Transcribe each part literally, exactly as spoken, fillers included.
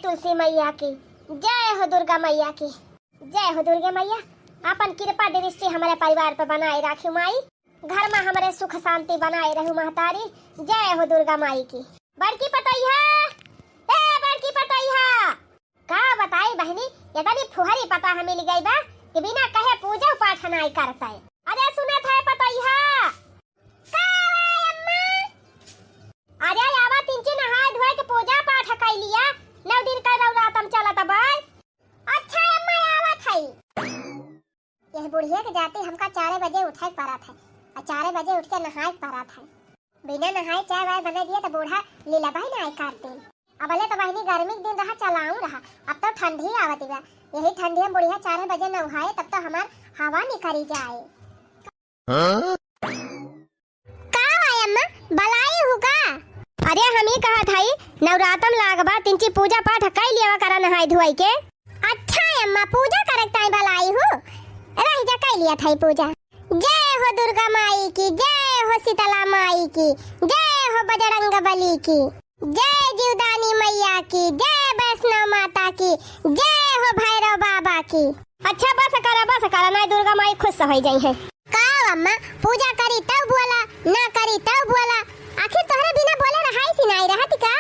तुलसी मैया की जय हो, दुर्गा मैया की जय हो। दुर्गा मैया, आपन कृपा दृष्टि हमरे परिवार पे बनाए राखी माई, घर में हमरे सुख शांति बनाए रहू महतारी। जय हो दुर्गा माई की। बड़की पतोहिया, ए बड़की पतोहिया, का बताई बहिनी, इतनी फुहरी पतोह मिल गई बा कि बिना कहे पूजा पाठ नाई करत है। अरे सुनत है पतोहिया, का है अम्मा? अरे आवा तिनची नहाए धोए के पूजा पाठ कई लिया, नौ दिन का नवरातम चलत बा। अच्छा अम्मा, आवत है। यह बुढ़िया के जाते हमका चारे बजे उठे के परत है, और चारे बजे उठ के नहाए के परत है। बिना नहाए चाय वाय बना दिया तो बूढ़ा लीला भाई ना आए कर दिन। अब ले तो बहिनी गर्मी के दिन रहा, चलाऊ रहा, अब तो ठंडी आवत बा। यही ठंडी में बुढ़िया चारे बजे नहाए तब तो हमार हवा निकरी जाए। हाँ? का भाई अम्मा, बलाई हु का? अरे हम ही कहा था, नवरातम लागबा, तिनची पूजा पाठ कई लिया करा नहाई धोई के। अच्छा अम्मा, पूजा करे ताई बलाई हु, रह जा कई लिया था पूजा। जय हो दुर्गा माई की, जय हो शीतला माई की, जय हो बजरंग बली की, जय जीवदानी मैया की, जय वैष्णव माता की, जय हो भैरव बाबा की। अच्छा बस करा, बस करा, नाई दुर्गा माई खुश हो जाई है। का अम्मा, पूजा करी तब बोला, ना करी तब बोला, आखिर तोहरे बिना बोले रहाई सी नाई रहत का?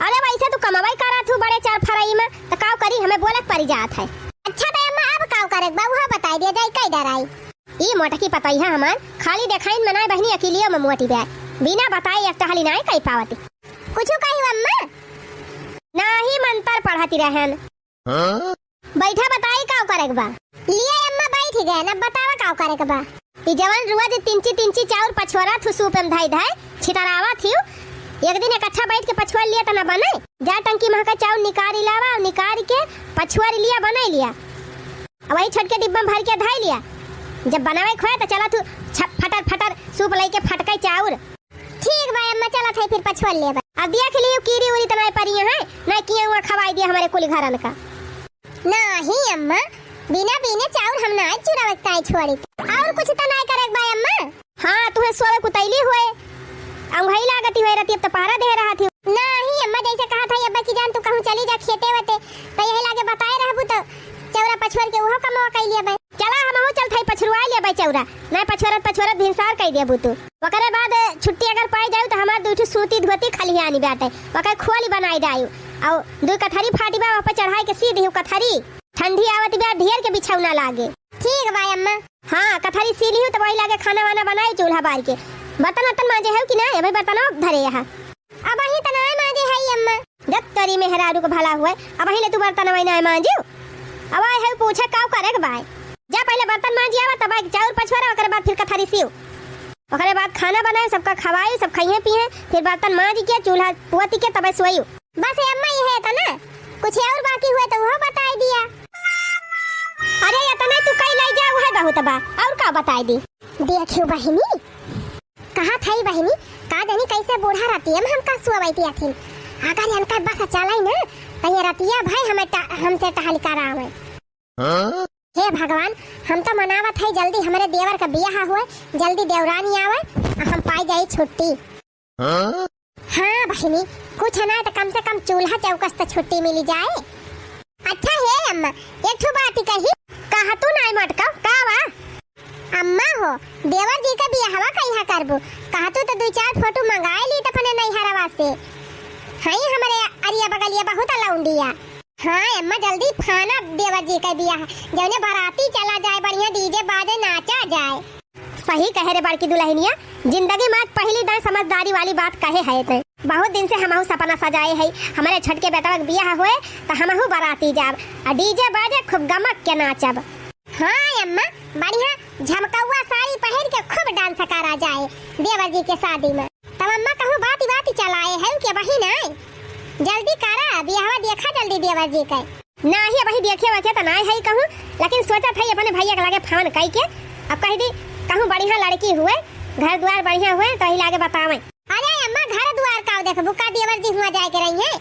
अरे वैसे तू कमावाई करा थू बड़े चार फराई में, तो काव करी, हमें बोले के परी जात है। अच्छा तो अम्मा अब काव करे बा, उहा बताई दिया जाई, कई डराई। ई मोटकी पतोहिया हमार खाली देखाइन मनाए बहिनी, अकेलियो में मोटी बे, बिना बताए एक टहली नाई कई पावती। कुछ कही अम्मा? नाही मंतर पढ़ती रहन। हाँ? बैठा बताई का करे के बा। लिए अम्मा बैठ गए ना, बतावा का करे के बा। ई जवन रोज तिनची तिनची चाउर पछोरा थू सूप में धाई धाई छितरावा थी, एक दिन इकट्ठा बैठ के पछोर लिए त ना बने। जा टंकी महका चाउर निकारी लावा, निकार के पछोर लिया, बनाई लिया। अब वही छोटके डिब्बा में भर के धाई लिया। जब बनावे खोए तो चला थू छ-, फटर फटर सूप लेके फटके चाउर। ठीक बा अम्मा, चलत है फिर पछोर लेबे। अब देख लियो कीरी उरी त नाय परी है, ना किया हुआ खवाई दिया हमारे कुल घरन का। नाही अम्मा, बिना बीने चाउर हम ना चुरावे ताई छोड़ी। और कुछ त नाय करे बा अम्मा। हाँ, तुहे सोवे कुतैली हुए, अंगही लागती हुए, रतिया त पहरा दे रहा थी। नाही अम्मा, जैसे कहा था अब्बा की जान, तू कहूँ चली जा खेते वते, त यही लागे बताए रहबू त चौरा पछोर के उहो कमवा कई लेबे। चला हमहू चलत हई पछुरवाई लेबे चौरा, नहीं पछोरत पछोरत भिनसार कई देबू तू। ओकरे बाद छुट्टी अगर पाई जाऊ त हमार दुई ठो सूती धोती खलिहानी बाटे, ओकर खोली बनाई डायू, और दुई कथरी फाटी बा, ओपर चढ़ाई के सी दिहू कथरी। ठंडी आवत बा, ढेर के बिछौना लागे। ठीक बा अम्मा। हाँ, कथरी सी लिहू त वही लागे खाना वाना बनाई चूल्हा बार के। बर्तन वर्तन मांजे है कि ना? अबे बर्तन धरे यहाँ। अबही त नाय मांजे हई अम्मा। जब तोरी मेहरारू क भला हुए, अबही ले तू बर्तन वही नाय मांजियो। अब आए है पूछे काव करे के बाय। जा पहले बर्तन मांजी आवा, तब आए चाउर पछोरा, ओकरे बाद फिर कथरी सीव। ओकरे बाद खाना बनाए, सबका खवाई, सब खाइए पिए, फिर बर्तन मांज के, चूल्हा पोती के, तब सोई। बस अम्मा ये है इतना, कुछ और बाकी हुए तो वो बताई दिया। अरे इतना तू कई लाई जा, वह बहुत बा, और का बताई दी। देखियो बहिनी, कहा था बहिनी, का जानी कैसे बूढ़ा रतिया में हमका सुअवैती अथिन। अगर इनका बस चलाई ना, तो ये रतिया भाई हमें टा-, हमसे टहल करावे। हाँ? हे भगवान, हम तो मनावत है जल्दी हमरे देवर का बियाह हुए, जल्दी देवरानी आवे, आ हम पाई जाई छुट्टी। हाँ? हाँ बहिनी, कुछ ना तो कम से कम चूल्हा चौकस तो छुट्टी मिली जाए। अच्छा हे अम्मा, एक ठो बात कही। कहा तू नाई मटका, का बा? अम्मा हो, देवर जी का बियाहवा कहिया करबू? कहा तू तो दो चार फोटो मंगाए ली त अपने नैहरवा से। हई हमरे अरिया बगलिया बहुत लौंडिया। हाँ अम्मा, जल्दी फाना देवर जी का बियाह, जौने बाराती चला जाए, बढ़िया डीजे बाजे, नाचा जाए। सही कहे रे बड़की दुल्हनिया, जिंदगी में आज पहली दाएं समझदारी वाली बात कहे है तैं। बहुत दिन से हमहू सपना सजाए है, हमारे छोटके बेटवा के बियाह होए त हमहू बाराती जाब, आ डीजे बाजे खूब गमक के नाचब। हाँ अम्मा, बढ़िया झमकौआ साड़ी पहिर के खूब डांस करा जाए देवर जी के शादी में। तब अम्मा कहूँ बाती बाती चलाए है के बहिन आए, जल्दी करा बियाहवा देखा जल्दी देवर जी के। नाही, अबही देखे वखे त नाही है कहूँ, लेकिन सोचत है अपने भैया के लागे फोन कई के, अब कह दी कहूँ बढ़िया लड़की हुए, घर द्वार बढ़िया हुए, तो ही लागे बतावे। अरे अम्मा, घर द्वार का देखबू का, देवर जी हुआ जाए के रही है,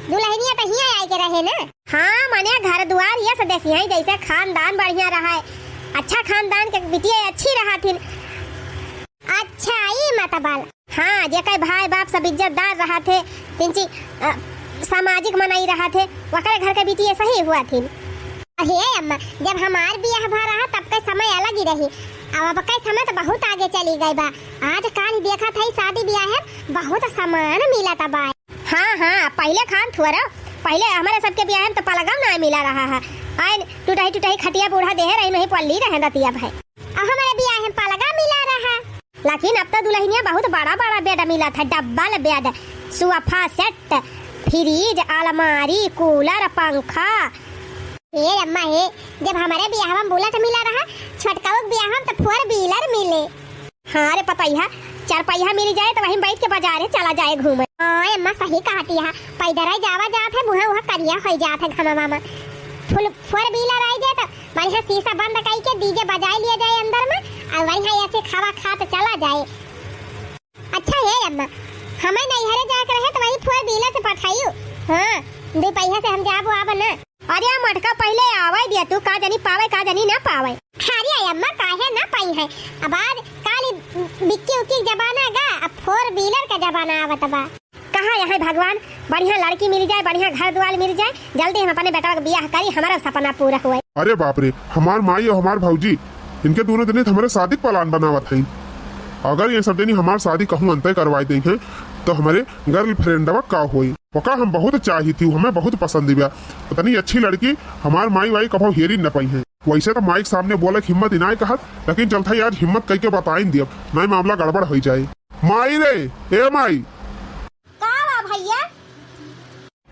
दुल्हनिया तो हिया आए के रहे ना। हाँ, मने घर द्वार ये से देखी है, जैसे खानदान बढ़िया रहा है, अच्छा खानदान के बिटिया अच्छी रहा थी। अच्छा, ई मतबल। हाँ, जेकर भाई बाप सब इज्जतदार रहत है, तिनची, अ, सामाजिक मनई रहत है, ओकरे घर के बिटिया सही हुआ थी। अरे अम्मा, जब हमार बियाह भा रहा तब के समय अलग ही रही, अब, अब के समय तो बहुत आगे चली गई बा। आजकल देखत है शादी बियाह है बहुत सामान मिलत बा। हाँ, हाँ, पहिले खान थोरा, पहिले हमरे सबके बियाह में तो पलगम ना मिला रहा है। आइन टुटही टुटही खटिया बूढ़ा देहे रही, वहीं पल्ली रहे रतिया भर। अब हमरे बियाह में पलगा मिला रहा। लेकिन अब तो दुल्हनिया बहुत बड़ा बड़ा बेड मिलत है, डबल बेड, सोफा सेट, फ्रिज, अलमारी, कूलर, पंखा। ए अम्मा हे, जब हमरे बियाह में बुलेट मिला रहा, छोटकाऊ के बियाह में तो फोर व्हीलर मिले। हाँ रे पतैया, चार पहिया मिल जाए तो वहीं बैठ के बाजारे चला जाए घूमे। हाँ अम्मा, सही कहती है, पैदल ही जावा जात है, मुँह वह करिया हो जात है घमवा में। फुल फोर व्हीलर आई जाए तो बढ़िया शीशा बंद कई के डीजे बजाए लिया जाए अंदर में, और बढ़िया ऐसे खावा खात चला जाए। अच्छा हे अम्मा, हमें नैहरे जाए के रहे तो वही फोर व्हीलर से पठाइयो। हाँ, दो पहिया से हम जाबो आब ना। अरे मोटका, पहिले आवे दिया तू, का जानी पावे, का जानी ना पावे। अरे अम्मा, काहे ना पाई है, अब आज काली बिक्की उक्की के जमाना गा, अब फोर व्हीलर का जमाना आवत बा। कहाँ यहाँ भगवान, बढ़िया लड़की मिल जाए, बढ़िया घर द्वार मिल जाए, जल्दी हम अपने बेटवा के बियाह करी, हमारा सपना पूरा हुए। अरे बाप रे, हमार माई और हमार भौजी, इनके दोनों जने तो हमारे शादी के प्लान बनावत हैं। अगर ये सब जनी हमार शादी कहूँ अंतय करवाई देइहैं, तो हमारे गर्लफ्रेंडवा का होई? ओका हम बहुत चाही थी, हमें बहुत पसंद बा। इतनी अच्छी लड़की हमार माई वाई कभो हेरी न पाई है। वैसे तो माई के सामने बोले के हिम्मत ही ना कहत, लेकिन चलता ही आज हिम्मत कई के बताइन दियब, नहीं मामला गड़बड़ हो जाए। माई रे, ए माई। का बा भैया?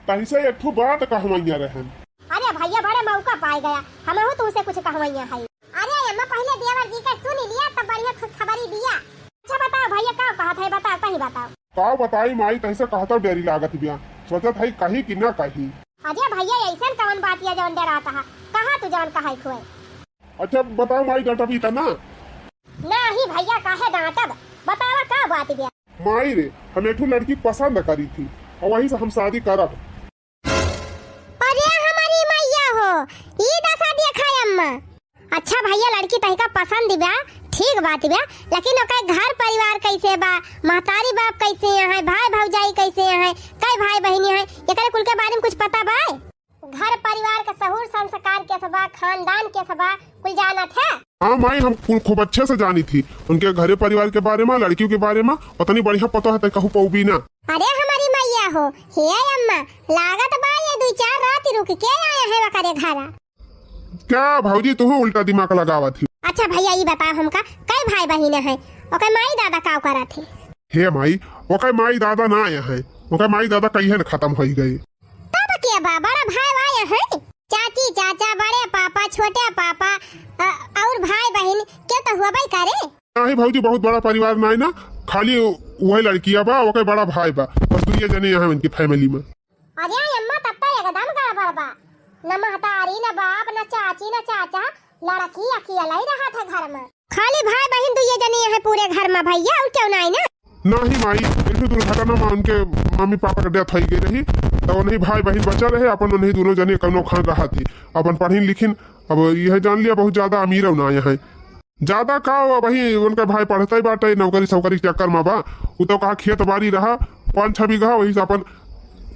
तहिसे एक ठो बात कहवैया रहन। अरे भैया, बड़े मौका पाए गया, हमहू तुमसे कुछ कहवैया है। अरे अम्मा, पहिले देवर जी के सुन लिया, तब बढ़िया खुशखबरी दिया। अच्छा बताओ भैया, का कहत है, बताओ, तही बताओ। का बताई माई, तहिसे कहता डेरी लागत बिया, सोचत है कही कि ना कही। अरे भैया, ऐसन कवन बात या जवन डेरात है, कहा तू जवन कहे खुए। अच्छा बताओ माई, डांटबी त ना? नाही भैया, काहे डांटब, बतावा का बात बिया। माई रे, हम एक ठो लड़की पसंद करी थी और वही से हम शादी करब। अरे हमारी मैया हो, ई दशा देखा अम्मा। अच्छा भैया, लड़की तहिका पसंद बा, ठीक बात बा, लेकिन ओकर घर परिवार कैसे बा, महतारी बाप कैसे हैं, भाई भौजाई कैसे हैं, कई भाई बहिनी हैं, एकरे कुल के बारे में कुछ पता बा? घर परिवार के सहूर संस्कार कैसे बा, खानदान कैसे बा, कुल जानत है? हाँ माई, हम कुल खूब अच्छे से जानी थी उनके घरे परिवार के बारे में, लड़कियों के बारे में, उतनी बढ़िया पता है, तै कहू पौबी ना। अरे हमारी मैया हो, हे अम्मा, लागत बा ये दो चार रात रुक के आया है वकरे घरा। क्या भौजी, तू उल्टा दिमाग लगावत ही? अच्छा भैया, ई बताओ हमका, कई भाई बहिन है, ओकर माई दादा का करत है? हे माई, ओकर माई दादा ना आया है, ओकर माई दादा कहिए न खत्म होई गए। तब के बा, बड़ा भाई आया है, चाची, चाचा, बड़े पापा, छोटे पापा, अ, और भाई बहिन के तो हुआ करे। नाही भौजी, बहुत बड़ा परिवार ना है ना, खाली वही लड़किया बा, ओकर बड़ा भाई बा, बस दुइये जने यहाँ उनकी फैमिली में। अरे अम्मा, तब तो एकदम गड़बड़ बा, न महतारी, न बाप, न चाची, न चाचा, लड़की अकेला ही रहत है घर में। खाली भाई बहिन दुइये जने हैं पूरे घर में भैया, और क्यों ना आई ना? नाही माई, एक दुर्घटना में उनके मम्मी पापा के डेथ होई गई रही, तो उन्हीं भाई बहिन बचा रहे, अपन उन्हीं दोनों जने कौनो खान रहा थी, अपन पढ़िन लिखिन। अब यह जान लिया बहुत ज्यादा अमीर ना आया है, ज्यादा का, वही उनका भाई पढ़ते ही बाटे, नौकरी सौकरी के चक्कर में बा। उ तो कहा खेत बाड़ी रहा पाँच छह बीघा, वही से अपन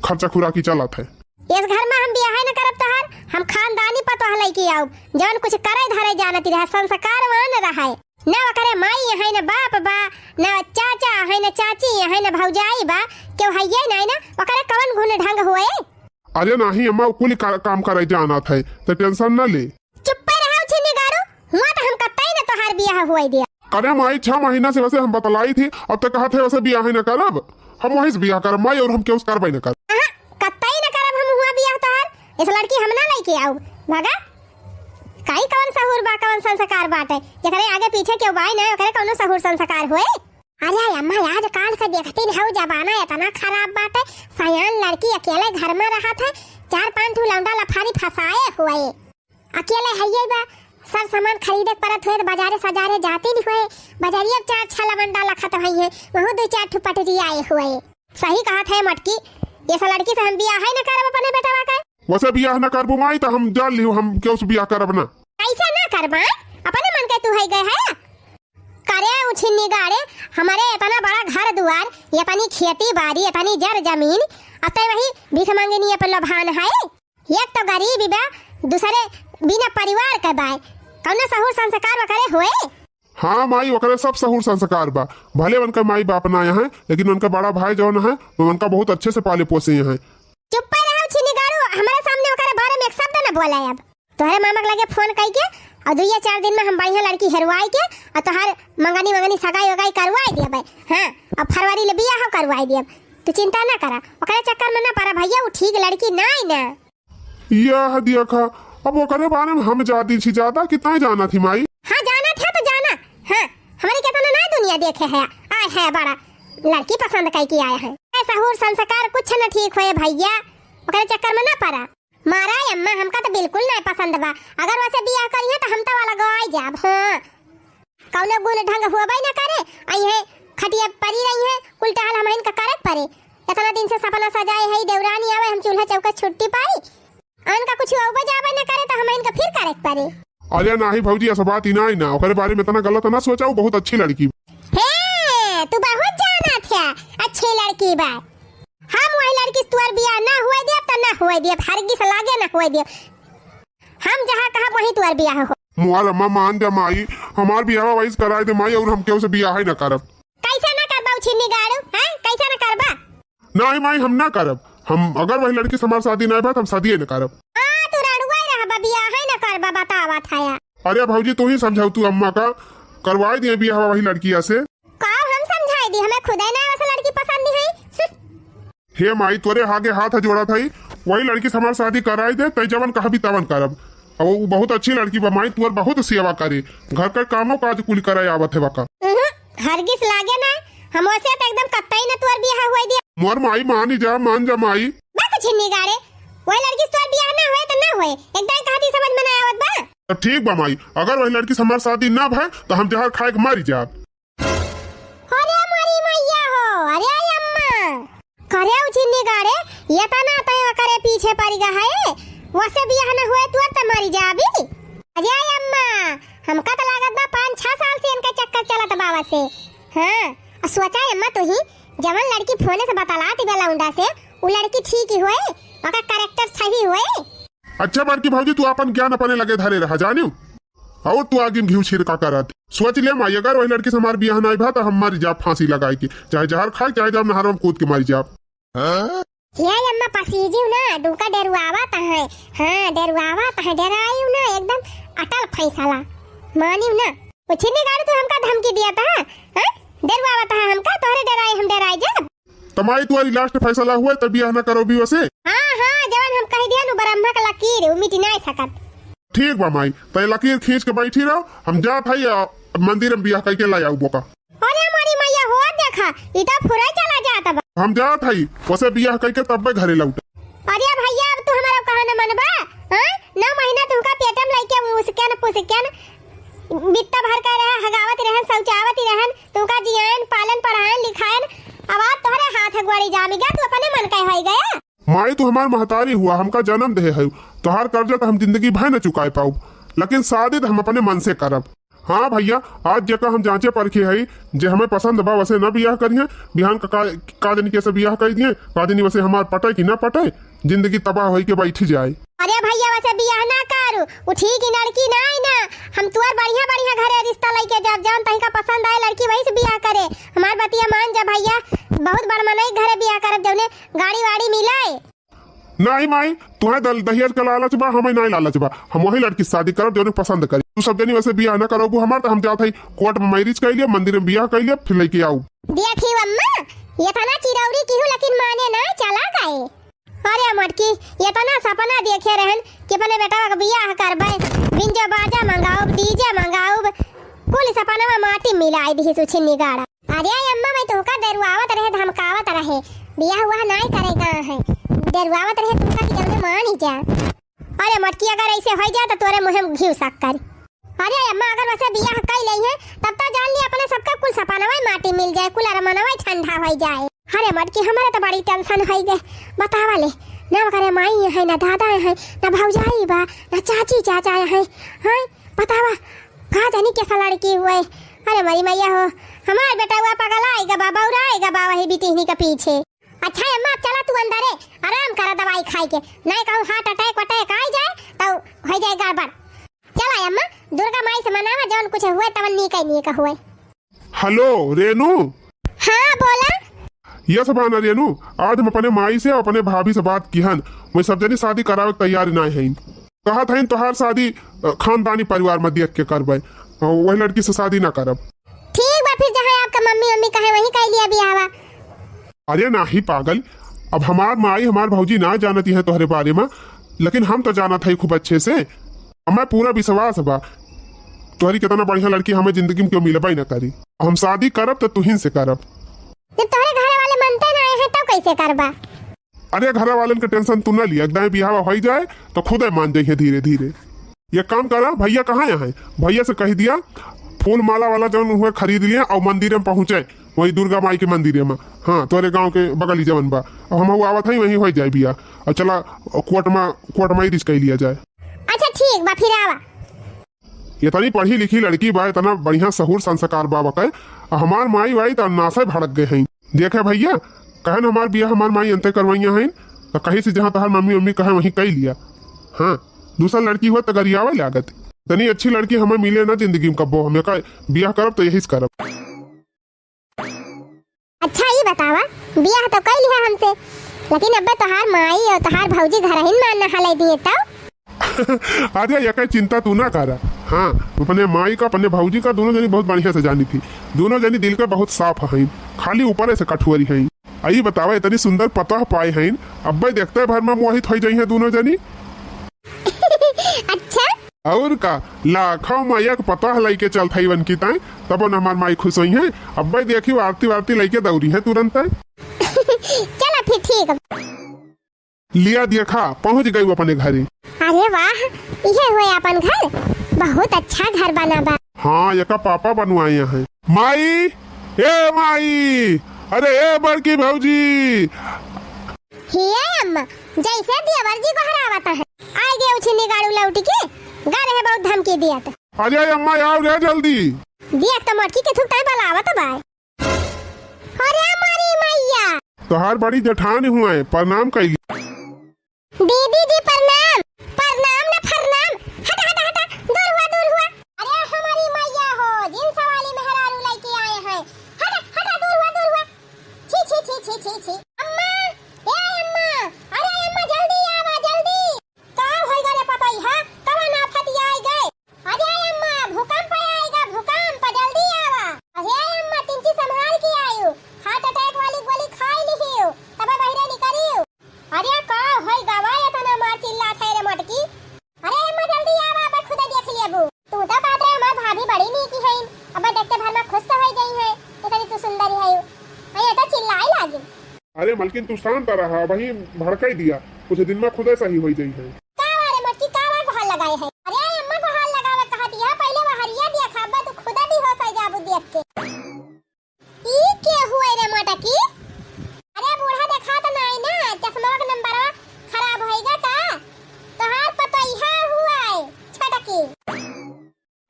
खर्चा खुराकी चलत है। इस घर में हम बियाह न करब तोहार, हम खानदानी पतोह लइके आउब, जवन कुछ करे धरे जानती रहे, संस्कारवान रहे। न ओकरे माई है, न बाप बा, न चाचा है, न चाची है, न भौजाई बा, केहू हइये नहीं न, ओकरे कवन गुण ढंग हुए? अरे नाही अम्मा, उ कुल का-, काम करे जानत है, तो टेंशन न ले। चुप्पे रहो छिन्नी गारू, हुआ तो हम कतई न तोहार बियाह हुआई दिया। अरे माई, छह महीना से वैसे हम बतलाई थी, अब तो कहत है वैसे बियाह ही न करब, हम वही से बियाह करब माई, और हम केहू से करबे न करब। अहाँ, कतई न करब हम हुआ बियाह तोहार, इस लड़की हम ना लइके आउब, भगा। काई कवन सहूर बा, कवन संस्कार बाटे, जेकरे आगे पीछे केहू बाई ना, ओकरे कवनो सहूर संस्कार होए? अरे अम्मा, आजकल के देखती न हऊ, जमाना इतना खराब बाटे, सयान लड़की अकेले घर में रहत है, चार पांच ठो लौंडा लफारी फंसाए हुए, अकेले हइये बा, सब सामान खरीदे के परत हुए तो बाजारे सजारे जाती नहीं हुए, बाजारिये में चार छह लमंडा लखत हुई है, वहू दो चार ठो पटरी आए हुए। सही कहत है मटकी, ये सा लड़की से हम बियाह ही न करब अपने बेटवा के। वैसे बियाह न करबू माई, तो हम जान लिहू, हम केहू से बियाह करब ना। कैसे ना करबा? अपने मन के तू है गए है। करे उछिन्नी गाड़े, हमारे इतना बड़ा घर दुआर, इतनी खेती बाड़ी, इतनी जर जमीन, अब तै वही भीख मांगे नहीं अपन लोभान है। एक तो गरीब बा, दूसरे बिना परिवार के बाय। कौनो सहूर संस्कार वकरे होए? हाँ माई, ओकरे सब सहूर संस्कार बा। भले उनका माई बाप ना है, लेकिन उनका बड़ा भाई जौन है, वो उनका बहुत अच्छे से पाले पोसे हैं। चुप्पे रहो छिन्नी गाड़ू, हमारे सामने ओकरे बारे में एक शब्द न बोला अब। तोहरे मामा के लगे फोन कई के और दुइया चार दिन में हम बढ़िया लड़की हेरवाई के और तोहर मंगनी मंगनी सगाई वगाई करवाई दियब। हाँ, अब फरवरी ले बियाह करवाई दियब। तू चिंता ना करा, ओकरे चक्कर में ना पड़ा भैया, वो ठीक लड़की नाई ना। यह देखा, अब ओकरे बारे में हम जाती छी ज्यादा कि तैं जाना थी माई? हाँ, जाना था तो जाना। हाँ, हमारी कितना ना दुनिया देखे है, आए है बड़ा लड़की पसंद कई के आया है। ऐ सहूर संस्कार कुछ न ठीक होए भैया, ओकरे चक्कर में ना पड़ा। मारा अम्मा, हमका तो बिल्कुल नहीं पसंद बा। अगर वैसे बियाह करिहे तो हम तो अलग आई जाब। हाँ, कौनो गुण ढंग हुआ न करे, आई है खटिया परी रही है, कुल टहल हमहिन का करे के परे। इतना दिन से सपना सजाए है, देवरानी आवे, हम चूल्हा चौका छुट्टी पाई, अन का कुछ आवे जावे न करे तो हमहिन का फिर करे के परे। अरे नाही भौजी, ऐसा बात ही ना है ना, ओकरे बारे में इतना गलत ना सोचा, वो बहुत अच्छी लड़की। हे, तू बहुत जाना था, अच्छी लड़की बा। हम वही लड़की से तुअर बियाह ना हुए दियब तो ना हुए दियब, हरगिस लागे ना हुए दियब। हम जहाँ कहब वहीं तुअर बियाह हो। मुआर अम्मा मान जा माई, हमार बियाह वैसे कराए दे माई, और हम केहू से बियाह ही ना करब। कैसे ना करबा उछिन्नी गाड़ू, हैं? कैसे ना करबा? नहीं माई, हम ना करब। हम अगर वही लड़की से हमार शादी ना भा, तो हम शादी ही ना करब। हाँ, तू रड़ुआ ही रहबा, बियाह ही ना करबा, बतावा था यार। अरे भौजी, तू ही समझाऊ तू अम्मा का, करवाए दिए बियाह वही लड़किया से। का हम समझाई दी, हमें खुदे ना वैसे लड़की पसंद नहीं है। हम्म। हे माई, तोरे आगे हाथ जोड़ा था, वही लड़की से हमार शादी कराई दे, तै जवन कहबी तवन करब। अब वो बहुत अच्छी लड़की बा माई, तोर बहुत सेवा करे, घर का कामों काज कुल करे आवत है बका। उहुं, हरगिस लागे ना, हम वैसे तो एकदम कत्तई ना तोर बियाह हुआ दिया। मोर माई, मान जा, मान जा माई। बक छिन्नी गाड़े, वही लड़की से तोर बियाह ना होए तो ना होए, एकदम कहती समझ में ना आवत बा। तो ठीक बा माई, अगर वही लड़की से हमार शादी ना भय तो हम जहर खाए के मर जाब। अरे मोरी मैया हो, अरे अम्मा। करे उछिन्नी गाड़े, ये तना तय करे पीछे पड़ गया है। वसे बियाह न हुए तुअर त मरी जाबी। अरे अम्मा, हमका त लागत बा पाँच छह साल से इनका चक्कर चलत बा वसे। हाँ, आ सोचा अम्मा तू ही, जवन लड़की फोने से बतलात बा लौंडा से, उ लड़की ठीक ही होए, ओकर character सही होए। अच्छा बड़की भौजी, तू अपन ज्ञान अपने लगे धरे रहा, जानियो। और तू आगे में घिउ छिड़का करत। सोच ले माई, अगर वही लड़की से हमार बियाह नाई भा, तो हम मर जाब फांसी लगाई के, चाहे जहर खाए, चाहे जाब नहर में कूद के मर जाब। हे अम्मा, पसीजियो ना, डूका डेरुआवत है। हाँ, डेरुआवत है, डेराइयो ना, एकदम अटल फैसला। मानियो ना। उछिन्नी गाड़ू, तू हमका धमकी दिया था, हाँ? डेरुआवत है हमका, तोहरे डेराई हम डेराई जाब। त माई, तुम्हारी last फैसला हुआ, तब बियाह ना करो भी वसे। हाँ, हाँ, जवन हम कह दिया नु, ब्रह्मा का लकीर, उ मिट नाई सकत। ठीक बा माई, तै लकीर खींच के बैठी रहो, हम जात हई, आ, मंदिर में बियाह कइके लाई आऊ बोका। अरे मोरी मैया हो, देखा, ई तो फुराई चला जात बा। हम जात हई, वसे बियाह कइके तब्बे घरे लौट। अरे भैया, अब तू हमारा कहा न मनबा, हाँ? नौ महीना तुमका पेट में लइके उसके न पुसके न, बित्ता भर के रहे, हगावत रहन, शौचावत रहन, तुमका जियान, पालन, पढ़ायन, लिखायन, अब आज तोहरे हाथ गोड़ी जामी गया, तू अपने मन के होई गया। माई, तू हमार महतारी हुआ, हमका जन्म दे है, तोहार कर्जा तो हम जिंदगी भर न चुकाए पाउब, लेकिन शादी तो हम अपने मन से करब। हाँ भैया, आज जेका हम जांचे परखे हई, जे हमें पसंद बा, वसे न बियाह करिहे। बिहान का, का, का जनी कैसे बियाह कर दिए, का जनी वसे हमार पटे कि न पटे, जिंदगी तबाह होई के बैठ जाए। अरे भैया, वसे बियाह ना करू, उ ठीक ही लड़की ना आई ना। हम तुअर बढ़िया बढ़िया घरे रिश्ता लइके जब जौन तहिका पसंद आए लड़की, वही से बियाह करे। हमार बतिया मान जा भैया, बहुत बड़ मनई घरे बियाह करब, जौने गाड़ी वाड़ी मिले। नहीं माई, तुहे दल-, दहेज का लालच बा, हमें नहीं लालच बा। हम वही लड़की से शादी करब जौने पसंद करी। तू सब जनी वसे बियाह न करबू हमार, तो हम जात हई कोर्ट में मैरिज कर लिया, मंदिर में बियाह कर लिया, फिर लेके आऊ। देखी अम्मा, ये तना चिरौरी की हूँ, लेकिन माने ना चला गए। अरे मटकी, ये तना सपना देखे रहन कि अपने बेटा का बियाह करबे, बिंजो बाजा मंगाऊब, डीजे मंगाऊब, कुल सपना में माटी मिलाई दी सुछिन्नी गाड़ा। अरे अम्मा, मैं तुमका डरुआवत रहे, धमकावत रहे, बियाह हुआ नाई करेगा है, डरुआवत रहे तुमका कि जल्दी मान ही जा। अरे मटकी, अगर ऐसे हो जाए तो तोरे मुँह में घी शक्कर। अरे अम्मा, अगर वसे बियाह कई लई है, तब तो जान ली अपने सबका कुल सपनवा माटी मिल जाए, कुल अरमनवा ठंडा हो जाए। अरे मटकी, हमारे तो बड़ी tension हो गए, बतावा ले, ना ओकरे माई है, ना दादा है, ना भौजाई बा, ना चाची चाचा है, हैं? बतावा, का जानी कैसा लड़की हुए। अरे मरी मैया हो, हमार बेटा हुआ पगला आएगा बा, बौरा आएगा बा वही बिटिहनी के पीछे। अच्छा अम्मा, अब चला तू अंदरे, आराम करा दवाई खाई के, नहीं कहूँ heart attack वटैक आई जाए तो हो जाए गड़बड़। चला अम्मा, दुर्गा माई से मनावा, जौन कुछ हुए तवन नीक ही नीक हुए। हेलो रेनू। हाँ बोला। ये सब आना रेनू, आज हम अपने माई से और अपने भाभी से बात किहन, वही सब जनी शादी करावे के तैयारी नाय हईन। कहत हईन तोहार शादी अ, खानदानी परिवार में देख के करबे, अ, वही लड़की से शादी ना करब। ठीक बा, फिर जहाँ आपका मम्मी मम्मी कहे वहीं कइ लिया बियाहवा। अरे नाही पागल, अब हमार माई हमार भौजी ना जानती है तोहरे बारे में, लेकिन हम तो जानत हई खूब अच्छे से। हमें पूरा विश्वास बा तोहरी कितना बढ़िया लड़की हमें जिंदगी में क्यों मिलबे ना करी। हम शादी करब तो तुहिन से करब। जब तोहरे घर वाले मनते ना आए हैं तब कैसे करबा? अरे घर वालन के tension तू ना लिया, एकदम बियाह हो जाए तो खुदे मान जाइए धीरे धीरे। ये काम करा, भैया कहाँ यहाँ है, भैया से कह दिया फूल माला वाला जौन हुए खरीद लिया और मंदिर में पहुँचे, वही दुर्गा माई के मंदिर में। हाँ, तोरे गांव के बगल ही जवन बा। अब हम आवत हई, वहीं हो जाए बियाह। और चला कोर्ट में, कोर्ट में ही रिस्क लिया जाए। अच्छा ठीक बा, फिर आवा। इतनी पढ़ी लिखी लड़की बा, इतना बढ़िया सहूर संस्कार बा बकै। आ हमार माई वाई त नासे भड़क गए हैं। देखे भैया, कहन हमार बियाह हमार माई अंते करवैया हैं, तो कहीं से जहाँ तहार मम्मी मम्मी कहे वहीं कई लिया। हाँ, दूसर लड़की हुआ तो गरियावे लागत। इतनी अच्छी लड़की हमें मिले ना जिंदगी में कब्बो, हम एका बियाह करब तो यही से करब। अच्छा ई बतावा, बियाह तो कई लिहा हमसे, लेकिन अब्बे तोहार माई और तोहार भौजी घरहिन में ना हलै दिए तब? अरे एकर चिंता तू ना करा। हाँ, अपने माई का अपने भौजी का दोनों जनी बहुत बढ़िया से जानी थी। दोनों जनी दिल के बहुत साफ हईन, खाली ऊपरे से कठुअरी हईन। आ ई बतावा, इतनी सुंदर पतोह पाए हईन, अब्बे देखते भर में मोहित हो जाई हैं दोनों जनी। अच्छा। और का, लाखों में एक पतोह लइके चलत हई वनकी ताई, तब न हमार माई खुश होई हैं। अब्बे देखी आरती वारती लइके दौरी हैं तुरंत। चला फिर ठीक। लिया देखा, पहुँच गई अपने घरे। अरे वाह, इहे हुए अपन घर, बहुत अच्छा घर बना बा। हाँ, एका पापा बनवाए हैं। माई, ए माई, अरे ए बड़की भौजी। हिये अम्मा, जैसे देवर जी गोहरावत है, आइ गए उछिन्नी गाड़ू लौट के, गा रहे बहुत धमकी दियत। अरे अम्मा, आओ रे जल्दी। दियत तो मोटकी के थुक ताई बलावत बाय। अरे हमारी मैया। तोहार बड़ी जेठानी हुए, प्रणाम कैली। दीदी जी प्रणाम। प्रणाम न प्रणाम। हटा, हटा, हटा, दूर हुआ, दूर हुआ। अरे हमारी मैया हो, जींस वाली मेहरारू लइके आए हैं। हटा, हटा, दूर हुआ, दूर हुआ। छी, छी, छी, छी, छी, छी। अम्मा, ए अम्मा, अरे अम्मा जल्दी आवा, जल्दी। का होई गा रे पतोहिया? कवन आफत आई गए? अरे अम्मा, भूकंप आएगा, भूकंप, जल्दी आवा। अरे अम्मा, तिनची संभाल के आयु, heart attack वाली गोली खाई लिहियो, तब बहिरे निकलियो। अरे का होई गवा, इतना मार चिल्लात है रे मोटकी? अरे अम्मा, जल्दी आवा, अब खुद देख लेबू। तू तो कहत रहे हमार भाभी बड़ी नीकी है, अब देखते भर में खुश हो गई है, इतनी तू सुंदरी है। अरे तो चिल्लाई लागी। अरे मलकिन, तू शांत रहा, वही भड़काई दिया, कुछ दिन में खुदे सही हो जाई है। का रे मोटकी, का रे गोहार लगाए है? अरे अम्मा गोहार लगावे कहत है, पहले वो हरिया दिया खाबा, तू खुदे बेहोश हो जाबू देख के। ई के हुए रे मोटकी? अरे बूढ़ा देखा तो नहीं ना, चश्मा का नंबरवा खराब होएगा का? तोहार पतोहिया हुआ है छोटकी।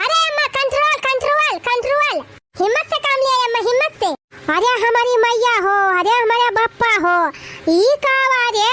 अरे अम्मा, control, control, control। हिम्मत से काम लिया अम्मा, हिम्मत से। अरे हमारी मैया हो, अरे हमारे बप्पा हो, ई का बा रे?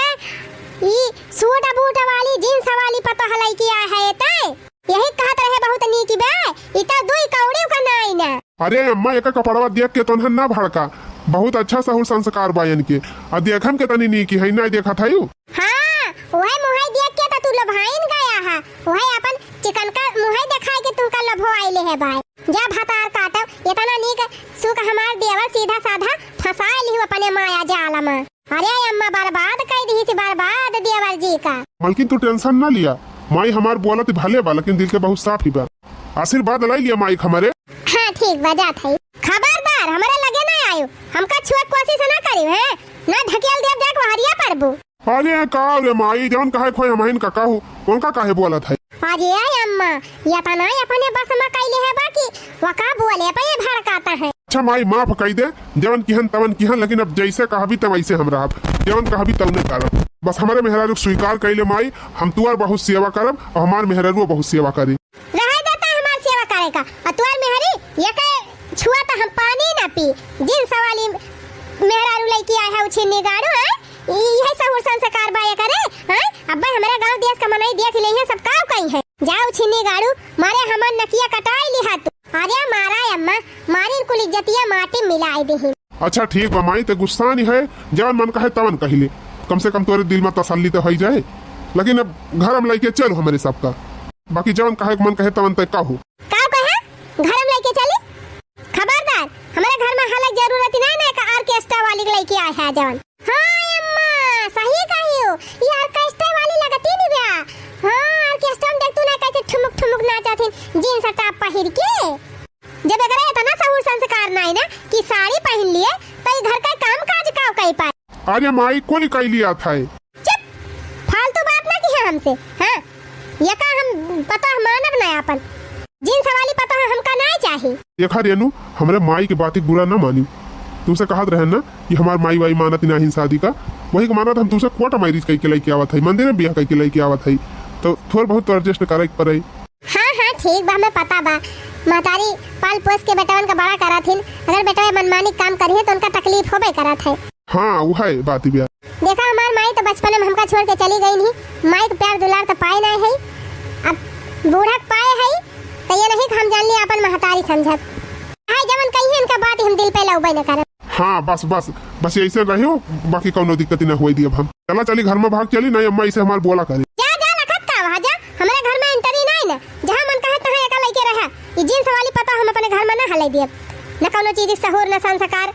ई सूट बूट वाली, जींस वाली पतोह लइके आए है तै? यही कहत रहे बहुत नीक बा, ई तो दुई कौड़ी का नाई ना। अरे अम्मा, एकर कपड़वा देख के तोन्हन ना भड़का, बहुत अच्छा सहूर संस्कार बा इनके। आ देखम के तनी नीक है, ना देखत है उ। हाँ, वही मुहाई देख के तो तू लोभाइन गया है, वही अपन चिकन का मुहाई दिखाई के तू का लोभो आइले है भाई। जा भतार काटो, इतना नीक सुख हमार देवर सीधा साधा फंसा लिहु अपने माया जाल में। अरे अम्मा बर्बाद कई दिहिस, बर्बाद देवर जी का। मलकिन तू tension ना लिया, माई हमार बोलत भले बा लेकिन दिल के बहुत साफ ही बा। आशीर्वाद लाई लिया माई के हमारे। हाँ ठीक बा, जात है। खबरदार हमारे लगे ना आयो, हमका छुए के कोशिश ना करी है, ना ढकेल देब, देख वहरिया पड़बू। अरे का रे माई, जौन कहे खोए हमहिन का कहू, उनका काहे बोलत है? अरे अम्मा, इतना अपने बस में कैले है बा कि वका बोले पे ये भड़काता है। अच्छा माई, माफ कई दे, जवन किहन तवन किहन, लेकिन अब जैसे कहबी त वैसे हम रहब, जवन कहबी तवने करब। बस हमरे मेहरारू के स्वीकार कइले माई, हम तुअर बहुत सेवा करब और हमार मेहरारू बहुत सेवा करी। रहे देता हमार सेवा करे का, और तुअर मेहरी ये के छुआ त हम पानी ना पी, जींस वाली मेहरारू लइके आए है उछिन्नी गाड़ू, हैं? ई, इहे सहूर संस्कार बा एकरे, हैं? अब्बे हमरे गाँव देश का मनई देख लेइहैं, सब काव कइहैं। जा उछिन्नी गाड़ू, मारे हमार नकिया कटाई लिहा तू। अरे मारा अम्मा, मारिन कुल इज्जतिया माटी मिलाई दिहिन। अच्छा ठीक बा माई, ते गुस्सा नहीं है, जवन मन कहे तवन कहि ले, कम से कम तोरे दिल में तसल्ली तो होई जाए। लेकिन अब घर में लइके चलो हमरे सबका, बाकी जवन कहे के मन कहे तवन ते कहो। का कहा? घर में लइके चली? खबरदार, हमरे घर में हाले के जरूरत ही नहीं ना, का orchestra वाली के लइके आए है जवन। हाँ अम्मा, सही कहियो, ये orchestra वाली लगती नहीं बा। हाँ, orchestra में देख तू ना कैसे ठुमुक ठुमुक नाचत हिन, jeans top पहिर के। जब एकरे इतना सहूर संस्कार नाई ना कि साड़ी पहिन लिए, तो ई घर का काम काज का कई पाए? अरे माई, कुल कई लिया था। चुप, फालतू बात ना किहा हमसे। हाँ, ये का हम पता मानब ना अपन। Jeans वाली पता हमका ना चाही। देखा रेनू, हमरे माई के बात के बुरा ना मानी। तुमसे कहत रहे ना कि हमार माई वाई मानत नाहीं शादी का, वही के मानत हम तुमसे court marriage कई के लइके आवत है, मंदिर में बियाह कई के लइके आवत है, तो थोड़ बहुत तो adjust करे के पड़े। हाँ, हाँ, ठीक बा, हमें पता बा। महतारी पाल पोस के बेटवन का बड़ा करत हिन। अगर बेटवा मनमानी काम करिहे तो उनका तकलीफ होबे करत है। हाँ, उहे बात बा। देखा, हमार माई तो बचपन में हमका छोड़ के चली गई नहीं। माई के प्यार दुलार तो पाए ना है। अब बूढ़ा के पाए है, तो ये नहीं कि हम जान ली अपन महतारी समझब। हाय, जवन कही है इनका बात हम दिल पे लउबे न करब। हाँ, बस, बस, बस ऐसे रहो, बाकी कौनो दिक्कत ना होई दी अब हम। चला चली घर में भाग चली, नहीं अम्मा इसे हमार बोला करे। जा, जा, लखत का वहाँ जा, हमरे घर में entry नहीं ना, जहाँ मन कहे तहाँ एका लइके रहा। ई jeans वाली पता हम अपने घर में ना हले दियब, न कौनो चीज सहूर न संस्कार।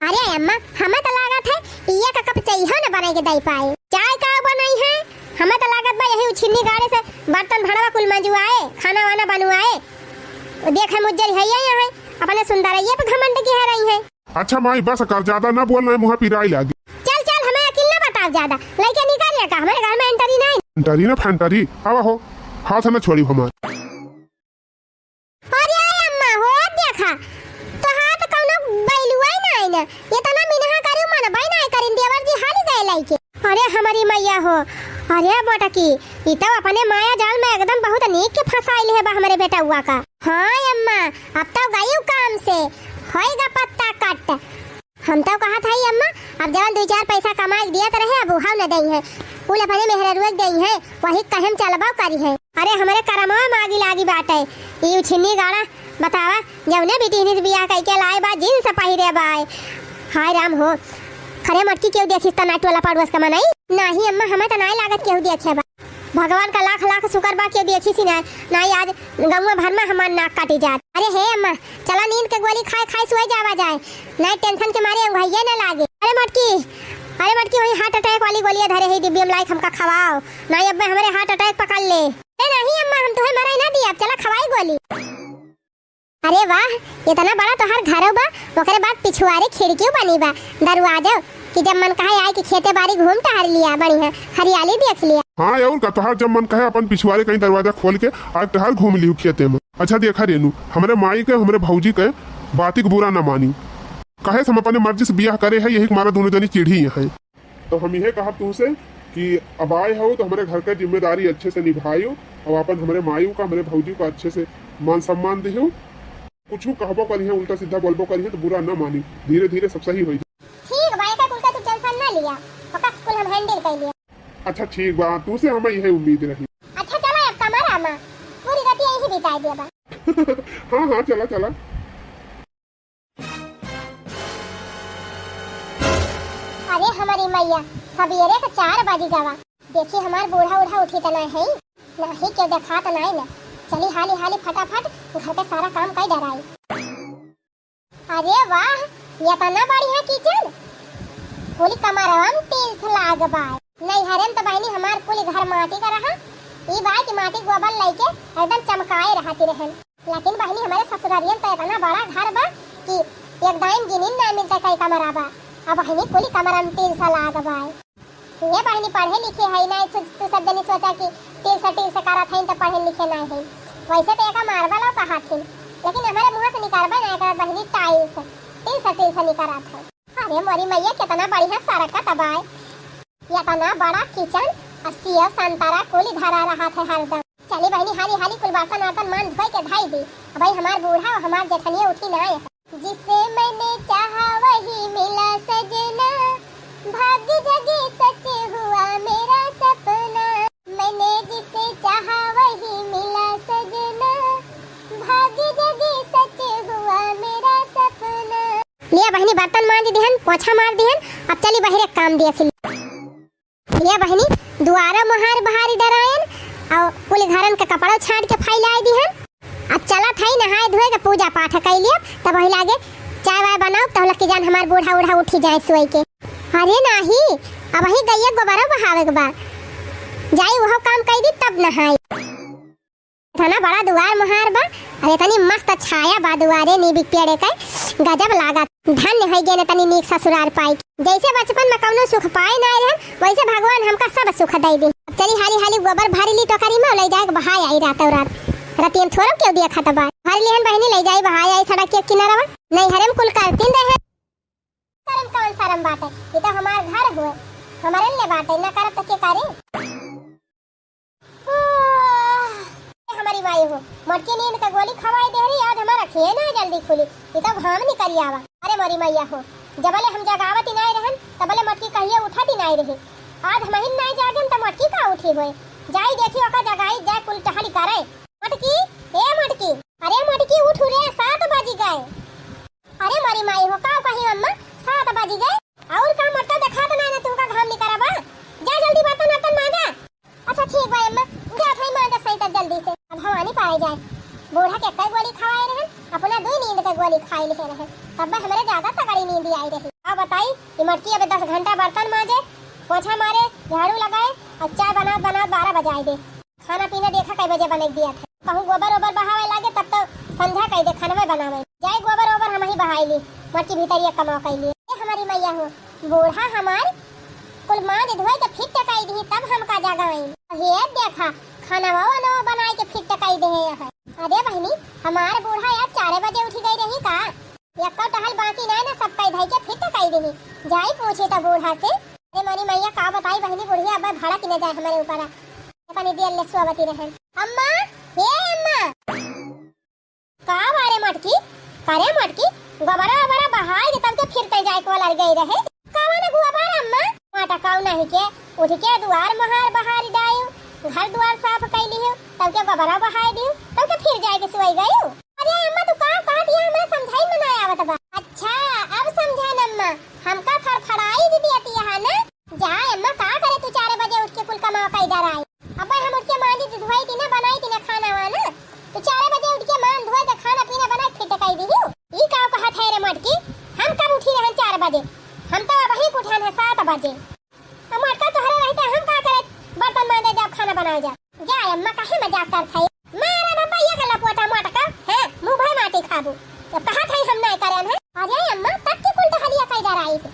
अरे अम्मा, हमें तो लागत है, इया का कप चाय हो न बनाई के दई पाए। चाय का बनाई है? हमें तो लागत बा यही उछिन्नी गाड़े से बर्तन भड़वा कुल मंजुआए, खाना वाना बनवाए। देखे मुज्जर है ये यहाँ, अपने सुंदरैये पे घमंड की है रही है। अच्छा माई, बस कर, ज्यादा ना बोल, नहीं मुँह पिराई लागी। चल, चल, हमें अकिल ना बताव ज्यादा। लइके निकल ले का, हमरे घर में entry नहीं। Entry ना फैंटरी, आवा हो, हाथ ना छोड़ी हमार। अरे अम्मा हो, देखा, तोहार तो कौनो value ही नाई ना। इतना मिनहा करू, मनबई नाई करिन, देवर जी हाली गए लइके। अरे हमरी मैया हो, अरे मोटकी, ई तो अपने माया जाल में एकदम बहुत नीक के फंसाइल है बा हमरे बेटउआ का। हाँ अम्मा, अब तो गई काम से, होइगा पत्ता कट। हम तो कहत हई अम्मा, अब जवन दुई चार पैसा कमाई के दियत रहे, अब उहाव न देई है। कुल अपने मेहररुआ के देई है, वही कहे में चलबो करी है। अरे हमरे करमवा में आगी लागी बाटे। ई उछिन्नी गाड़ा, बतावा, जवने बिटिहनी से बियाह कइके लाए बा, jeans पहिरे बा। हाय राम हो, खरे मटकी केहू देखिस त ना टोला पड़ोस का मनई? नाही अम्मा, हमें त नाय लागत केहू देखे बा। भगवान का लाख लाख शुक्र बा, केहू देखिस ही ना। नाही आज गौवा भर में हमार नाक काटी जात। अरे हे अम्मा, चला नींद के गोली खाए खाए सोए जावा जाए। नहीं tension के मारे अंगुहैया न लागे। अरे मटकी, अरे मटकी, वही heart attack वाली गोलियां धरे है डिब्बी में, लाइक हमका खवाओ। नहीं अब मैं हमरे heart attack पकड़ ले। अरे नहीं अम्मा, हम तुहे मरे ना दिया, चला खवाई गोली। अरे वाह, इतना बड़ा तोहार घरो बा, ओकरे बाद पिछुआरे खिड़कियों बनी बा, दरवाजो, कि जब मन कहे आए कि खेते बारी घूम टहर लिया, बढ़िया हरियाली देख लिया। हाँ, और का, तोहार जब मन कहे अपन पिछुआरे कहीं दरवाजा खोल के आज टहर घूम लिहू खेते में। अच्छा देखा रेनू, हमरे माई के, हमरे भौजी के बाती के बुरा ना मानी, कहे से हम अपने मर्जी से बियाह करे है, यही के मारा दोनों जनी चिढ़ी है। तो हम यह कहब तुमसे कि अब आए हो तो हमरे घर का जिम्मेदारी अच्छे से निभायो, और अपन हमरे माई का, हमरे भौजी का अच्छे से मान सम्मान दिहो। कुछ कहबो करिहे, उल्टा सीधा बोलबो करिहे तो बुरा ना मानी, धीरे धीरे सब सही होई। ठीक बा, एकर कुल का तू tension ना लिया, ओकर कुल हम handle कर लिया। अच्छा ठीक बा, तू से हमें यही उम्मीद रही। अच्छा चला अब कमरा में पूरी रात यही बिताए देबा। हाँ हाँ, चला चला। अरे हमारी मैया, सबेरे के चार बज गवा। देखी हमार बूढ़ा उढ़ा उठी त ना है, नाही केहू देखात नाई न। चली हाली हाली फटाफट घर के सारा काम कर डराई। अरे वाह, इतना बढ़िया kitchen। कुल कमरवा में tiles लाग बा। नैहरे में त बहिनी हमार कुल घर माटी का रहा। ई बा कि माटी गोबर लइके एकदम चमकाए रहती रहन। लेकिन बहिनी हमारे ससुरारियन त इतना बड़ा घर बा कि एक दाईं गिनिन ना मिलता कई कमरा बा। अब बहिनी कुल कमरा में tiles लाग बा। ये बहिनी पढ़े लिखे है ना, तू, तू सब जनी सोचा कि tiles tiles करत है तो पढ़े लिखे ना है। वैसे तो एका marble कहत हिन, लेकिन हमारे मुंह से निकारबे ना करत बहिनी, tiles, tiles tiles निकारत है। अरे मोरी मैया, कितना बढ़िया सरकत बा। इतना बड़ा kitchen और सेव संतरा कुल धरा रहत है हरदम। चली बहिनी, हाली हाली कुल बर्तन वर्तन मान धोई के धाई दी। अब भाई हमार बूढ़ा और हमार जेठनिया उठी ना है। जिसे मैंने चाहा वही मिला सजना, भाग्य जगी सच हुआ मेरा सपना। मैंने जिसे चाहा वही मिला सजना, भाग्य जगी सच हुआ मेरा सपना। लिया बहिनी, बर्तन माँज दिहन, पोछा मार दिहन, अब चली बहिरे काम दिया फिर। ये बहिनी, दुआरा मोहार बहारी डरायन, अउ कुल घरन के कपड़ा छाँट के फैलाए दिहन। अब चलत हई नहाए धोए के पूजा पाठ कइ लिया, तब वही लागे चाय वाय बनाओ, तब लग की जान हमार बूढ़ा उढ़ा उठी जाए सोई के। अरे नाही, अबही गइया गोबरा बहावे के बा, जाई उहो काम कइ दी तब नहाई। इतना बड़ा दुआर मुहार बा, अरे इतनी मस्त छाया बा दुआरे नीबिक पेड़े के, गजब लागत। धन्य होइ गए इतनी नीक ससुरार पाई के। जैसे बचपन में कौनो सुख पाए ना रहन, वैसे भगवान हमका सब सुख दे दे। अब चली हाली हाली गोबर भरी ली टोकरी में, ले जाए के बहाए आई रात और रात। रतियन थोरम क्यों दिया खाता बा। भरी लिहन बहिनी, ले जाई बहाए आई सड़क के किनारवा। नहीं हरम कुल करतीन रहे। करम कौन शरम बाटे, ये तो हमार घर हुए, हमारे ले बाटे, ना करब तो के करे? आह, ए हमारी माई हो, मोटकी नींद का गोली खवाई दे रही, आज हमार अखिए ना जल्दी खुली, ई तो घाम निकल आवा। अरे मोरी मैया हो, जबले हम जगावत ही नाई रहन, तबले मोटकी कहिए उठत ही नाई रही। आज हम ही नाई जागन त मोटकी का उठी होए? जाई देखी ओका जगाई, जाए कुल टहली करे। मोटकी, ए मोटकी, अरे मोटकी उठ रे, सात बज गए। अरे मोरी माई हो, का कही अम्मा, सात बज गए। और का मोटका देखात ना, ना तुमका घाम निकरा बा। जा जल्दी बर्तन वर्तन मांजा। अच्छा ठीक बा अम्मा, जा भाई मांजा सही तक जल्दी से। अब भवानी पाए जाए, बूढ़ा के कई गोली खवाए रहन, अपना दो नींद के गोली खाई लिहे रहन, तब हमरे ज्यादा तगड़ी नींद आई रही। अब बताई, ये मोटकी अब दस घंटा बर्तन मांजे, पोछा मारे, झाड़ू लगाए, और चाय बनात बनात बारह बजाए दे। खाना पीना देखा कई बजे बने दिया था। कहूँ गोबर ओबर बहावे लागे तब तो संझा कई दे, खानवे बनावे। जाए गोबर ओबर हम ही बहाई ली, मोटकी भीतरिया कमाओ कई लिए। ए हमारी मैया हो, बूढ़ा हमार कुल मांज धोए के फिट कई दी तब हमका जगाई। ये देखा खानवा वानवा बनाए के फिट कई दे है। अरे बहिनी, हमार बूढ़ा यार चारे बजे उठी गई रही का? यक्का टहल बाकी नाय ना, सब कई धई के फिट कई देही। जाई पूछी त बूढ़ा से। अरे मोरी मैया का बताई बहिनी, बुढ़िया अब भड़क न जाए हमरे ऊपर। तनी देर ले सोवती रहन। अम्मा, हे अम्मा। का बारे मटकी? करे मटकी, गोबरा ओबरा बहाई के तब के फिर तै जाए के वाला गई रहे। कावन गोबर अम्मा? माटा काऊ नहीं के, उठ के दुआर मोहार बहारी डायू, घर दुआर साफ कैली हो, तब के गोबरा बहाई दियो, तब के फिर जाए के सोई गयू। अरे अम्मा, तू का कहत हिया, हमरा समझाई में ना आवत बा। अच्छा, अब समझा न अम्मा, हमका फड़फड़ाई दी दिया तिया है ना? जा अम्मा, का करे तू चार बजे उठ के कुल कमावा कई डराई। अब्बा हम उठ के मांजी दी, धोई दी ना, बनाई दी ना खाना वाना। तू चार बजे उठ के मान धोई के खाना पीना बनाई फिट कई दी। ई का कहत है रे मटकी? हम कब उठी रहन चार बजे? हम तो अबही उठन है सात बजे। अब मटका तोहरे रहते हम का करे? बर्तन मांजे जाब, खाना बनाए जाब। जा अम्मा, काहे मजाक करत है? मारा बाबा ये गला पोटा मटका, हैं? मुंह भर माटी खाबू। जब कहत है हम नहीं करन है। अरे अम्मा, तब के कुल टहलिया कई डराई से।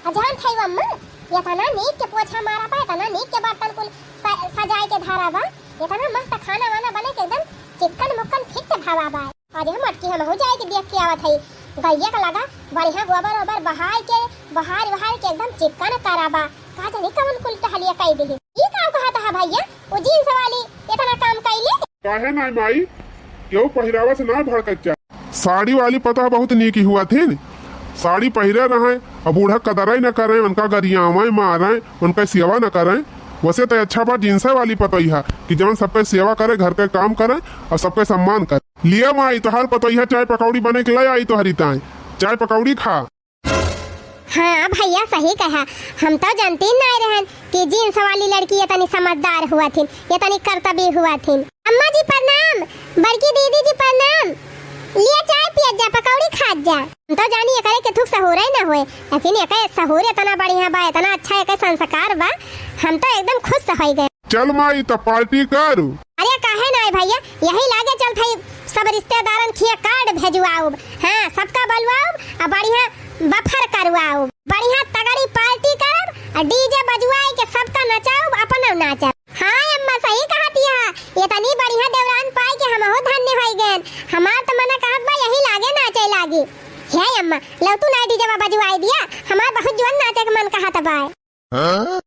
अजान थे अम्मा, ये तना नीक के पोछा मारा बा, ये तना नीक के बर्तन कुल स-, सजाए के धारा बा, ये तना मस्त खाना वाना बने के एकदम चिक्कन मुक्कन फिट भावा बा। अरे मटकी, हमहू जाए के देख के आवत हई। गइया के लगा बढ़िया गोबर ओबर बहार के, बहार बहार के एकदम चिक्कन करा बा। का जानी कवन कुल टहलिया कई दिही। ई का कहत हा भैया? उ जींस वाली इतना काम कइले? काहे नाय माई? केहू पहिरावा से ना भड़कत जा। साड़ी वाली पता बहुत नीक हुआ थिन। साड़ी पहिरे रहे, अब बूढ़ा कदरई न करे, उनका गरियावे, मारे, उनका सेवा न करे। वैसे तो अच्छा बा जींस वाली पतोहिया कि जवन सबके सेवा करे, घर के काम करे और सबके सम्मान करे। लिया माई, तोहार पतोहिया चाय पकौड़ी बने के ले आई तोहरी ताई। चाय पकौड़ी खा। हाँ भैया, सही कहा। हम तो जानती नहीं रहन कि जींस वाली लड़की इतनी समझदार हुआ थिन, इतनी करतबी हुआ थिन। अम्मा जी प्रणाम, बड़की दीदी जी प्रणाम। लिया चाय पियत जा, पकौड़ी खात जा। हम तो जानी एकरे के थुक सहूरे ना होए, लेकिन एके सहूर इतना बढ़िया बा, इतना अच्छा एके संस्कार बा, हम तो एकदम खुश होई गए। चल माई, त पार्टी करू। अरे काहे नाय भैया, यही लागे चल थई, सब रिश्तेदारन खिया कार्ड भेजवाउब। हाँ, सबका बलवाउब आ बढ़िया बफर करवाउब, बढ़िया तगड़ी पार्टी करब आ डीजे बजवाए के सबका नचाउब, अपनो नाचब। हाँ अम्मा, सही कहत हिया, इतनी बढ़िया देवरान पाई के हमहू धन्य होई गएन। हमार त मना कहत बा यही लागे नाचे लागी। हे अम्मा, लौ तू ना डीजे बजवाए दिया, हमार बहुत जुअन नाचे के मन कहत बा। हाँ?